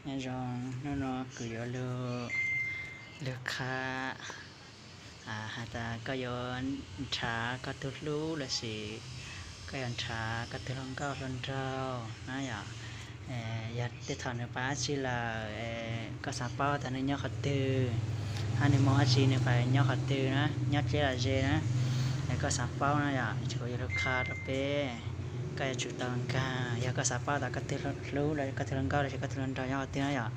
Nyob zoo, hnub no kuv yuav lug qha has tas koj yuav nrhav koj tug hlub lossis koj yuav nrhav koj tug hluas nkauj hluas nraug na yom. Yog tej thaum nws pais dab tsi lawm, koj xav paub tas nws nyob qhov twg, hab nws moog dab tsi nws pais nyob qhov twg na, nyob dleb los ze na, es koj xav paub na yom, ces kuv yuav lug qha rau peb. Koj yuav tsum tau nkaag, yog koj xav paub tas koj tug hlub los koj tug hluas nkauj lossis koj tug hluas nraug nyob qhov twg na yom,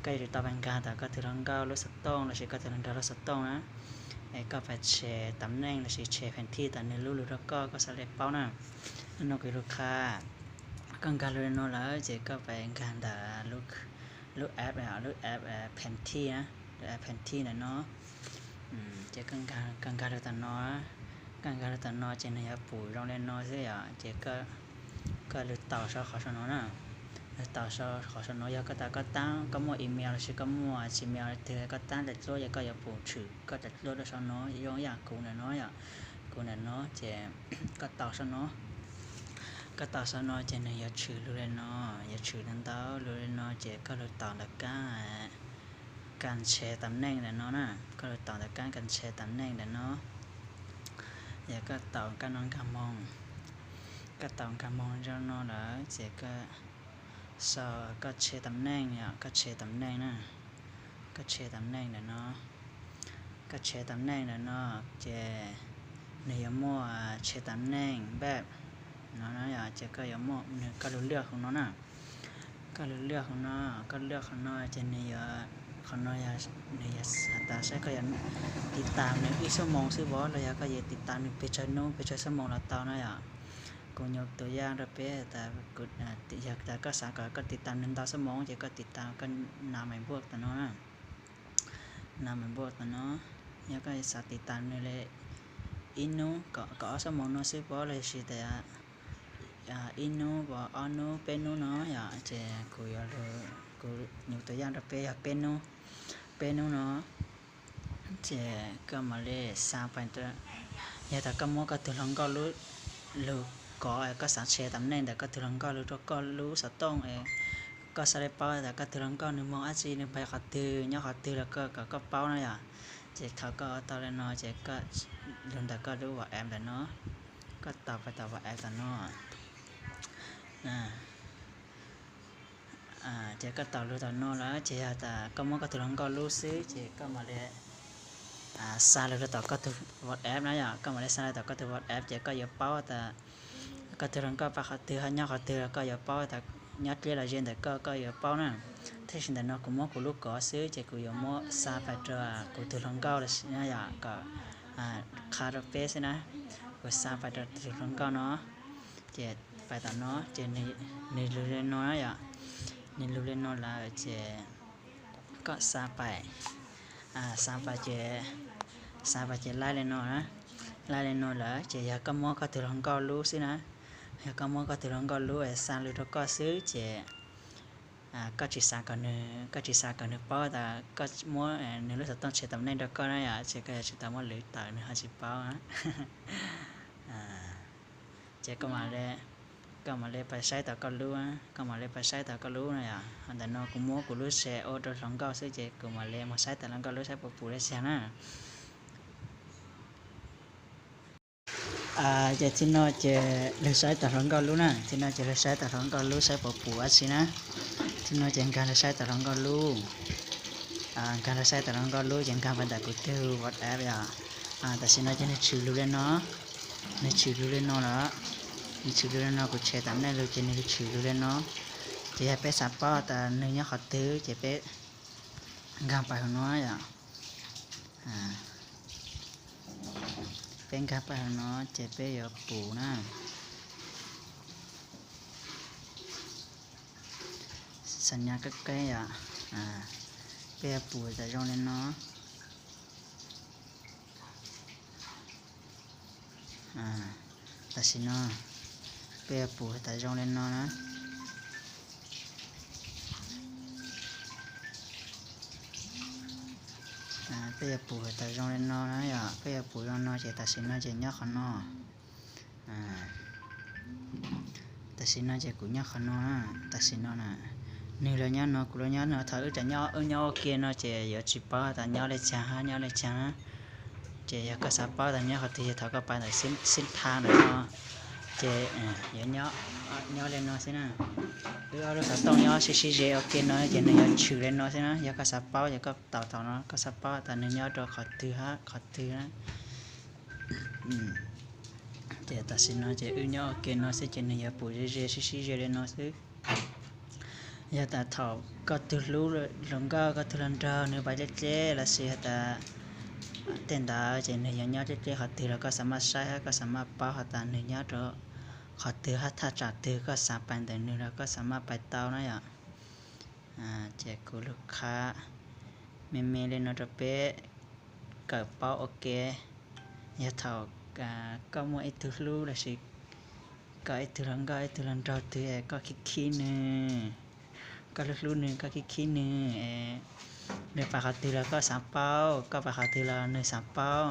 koj yuav tsum tau pais nkaag tas koj tug hluas nkauj lub xov tooj lossis koj tug hluas nraug lub xov tooj na. Es koj pais tshem tam neej lossis tshem pheem thij tas nws lub lug rau koj, koj xav le paub na. Hnub no kuv yuav lug qha. Koj nkaag lug le nuav lawm ces koj pais nkaag ntawm lub app, lub app pheem thij na, lub app pheem thij ntawm no. Ces koj nkaag lug tom no, koj nkaag lug tom no ces nws yuav pum zoo le no xwb yom, ces koj lug taus sau qhov sau no na. Lug taus sau qhov sau no, yog koj tas koj taab, koj muaj email lossis koj muaj Gmail twg koj taab tas dluab ces koj yuav pum tshwm koj tas dluab rau sau no, zoo ib yaam kuv ntawm no yom. Kuv ntawm no ces koj taus sau no, koj taus sau no ces nws yuav tshwm lug le no, yuav tshwm ntau ntau lug le no ces koj lug taus ntawm kaab kas ntshe tam neej ntawm no na, koj lug taus ntawm kaab kas ntshe tam neej ntawm no. Yog koj taus kab no nkaag moog, koj taus nkaag moog zoo no lawm ces koj sau koj tshe tam neej yom, koj tshe tam neej na, koj tshe tam neej ntawm no. Koj tshe tam neej ntawm no ces nws yuav muaj tshe tam neej npaj no na yom, ces koj yuav muaj, koj lug lwaj hauv no na. Koj lug lwaj hauv no, koj lwaj qhov no ces nws yuav, qhov no nws yuav has tas saib koj yuav tiv tas nws ib xuab moos xwb pov los yog koj yuav tiv tas nws pes tsawg nub pes tsawg xuab moos los tau na yom. Kuv nyuam tua yaaj rau peb tas, yog tas koj xav kom koj tiv tas nws ntau xuab moos ces koj tiv tas koj nam mais npuaj tom no na. Nam mais npuaj tom no, yog koj xav tiv tas nws le ib nub, kaum ob xuab moos no xwb pov los sis tas ib nub, ob nub, peb nub no yom, ces kuv yuav, kuv nyuam tua yaaj rau peb yog peb nub, peb nub no ces koj mam le xa pais, yog tas koj muab koj tug hluas nkauj lub, lug kov, koj xav tshe tam neej ntawm koj tug hluas nkauj lug rau koj lub xov tooj, koj xav le paub tas koj tug hluas nkauj nws moog dab tsi, nws pais qhov twg, nyob qhov twg los koj kom koj paub na yom. Ces thaum koj tau le no ces koj lug ntawm koj lub WhatsApp ntawm no, koj taus pais tom WhatsApp tom no. Ces koj taus lug tom no lawm ces yog tas koj muab koj tug hluas nkauj lub xwb ces koj mam le xa lug rau tom koj tug WhatsApp na yom, koj mam le xa lug tom koj tug WhatsApp ces koj yuav paub tas koj tug hluas nkauj pais qhov twg ho nyob qhov twg los koj yuav paub tas nyob dleb los ze ntawm koj, koj yuav paub na. Tab sis ntawm no kuv muab kuv lub kov xwb ces kuv yuav muab xa pais rau kuv tug hluas nkauj lawm na yom, kom qha rau peb xwb na. Kuv xa pais rau tus hluas nkauj no, ces pais tom no ces nws lug le no na yom, nws lug le no lawm ces koj xa pais, xa pais ces, xa pais ces laib le no na, laib le no lawm ces yog koj muab koj tug hluas nkauj lub xwb na, yog koj muab koj tug hluas nkauj lub xa lug rau koj xwb ces koj tsis xav kom nws, koj tsis xav kom nws paub tas koj muab nws lub xov tooj tshe tam neej rau koj na yom, ces koj yuav tsis tau muab lwv tawm nws ho tsis paub. Ces koj mam le pais saib tom koj lub, koj mam le pais saib tom koj lub na yom. Ntawm no kuv muab kuv lub tshe ua rau hluas nkauj xwb ces kuv mam le mus saib tom hluas nkauj lub saib puas pum le xyag na. Ces txij no ces lug saib tom hluas nkauj lub na, txij no ces lug saib tom hluas nkauj lub saib puas pum dab tsi na. Txij no ces nkaag lug saib tom hluas nkauj lub, nkaag lug saib tom hluas nkauj lub ces nkaag pais ntawm kuv tug WhatsApp yom. Tam sim no ces nws tshwm lug le no, nws tshwm lug le no lawm, nws tshwm lug le no, kuv tshe tam neej lug ces nws tshwm lug le no. Ces yog peb xav paub tas nws nyob qhov twg ces peb nkaag pais hauv no yom. Peb nkaag pais hauv no ces peb yuav pum na. Xam nyas qeb qeb yom. Peb yuav pum tas zoo li no. Tam sim no peb yuav pum tas zoo li no na. Peb yuav pum tas zoo li no na yom, peb yuav pum zoo no ces tam sim no ces nyob qhov no. Tam sim no ces kuv nyob qhov no na, tam sim no na. Nws los nyob no, kuv los nyob no, thaum wb nyob, wb nyob ua ke no ces yuav tsis paub tas nyob li cas hab nyob li cas na. Ces yog koj xav paub tas nyob qhov twg, yog thaum koj pais ntawm xib thab ntawm no, ces yuav nyob li no xwb na. Wb ob lub xov tooj nyob sib sib ze ua ke no ces nws yuav tshwm li no xwb na. Yog koj xav paub, yog koj tau thaum no koj xav paub tas nws nyob rau qhov twg hab qhov twg na. Ces tam sim no ces wb nyob ua ke no xwb ces nws yuav pum ze ze sib sib ze li no xwb. Yog tas thaum koj tug hlub hluas nkauj, koj tug hluas nraug nws pais dleb dleb lossis has tas tej ntawd ces nws yuav nyob dleb dleb qhov twg los koj xav maj saib hab koj xav maj paub has tas nws nyob rau qhov twg hab thaj tsam twg, koj xav pais ntawm nws los koj xav maj pais tau na yom. Ces kuv lug qha me me li no rau peb kawm paub ua ke. Yog thaum koj muaj ib tug hlub lossis koj ib tug hluas nkauj ib tug hluas nraug twg es koj khib khib nws, koj hlub hlub nws, koj khib khib nws es nws pais qhov twg los koj xav paub, koj pais qhov twg los nws xav paub.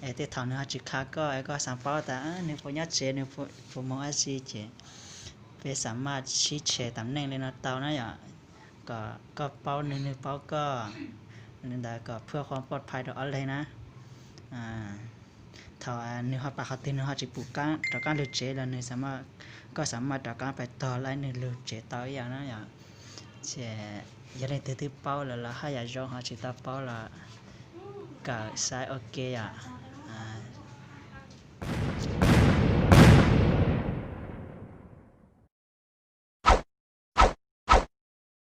Es tej thaum nws ho tsis khav koj es koj xav paub tas nws puas nyob tsev, nws puas moog dab tsi ces peb xav maj sib tshem tam neej li no tau na yom, kom koj paub nws, nws paub koj, li ntawd kom phwj huam pov phais rau ob leeg na. Thaum nws ho pais qhov twg nws ho tsis pum rov qaab lug tsev los nws, koj xav maj rov qaab pais tog lawv nws lug tsev tau ib yam na yom. Ces yog leej twg twb paub lawm los haj yam zoo, ho tsis tau paub los kawm saib ua ke yom.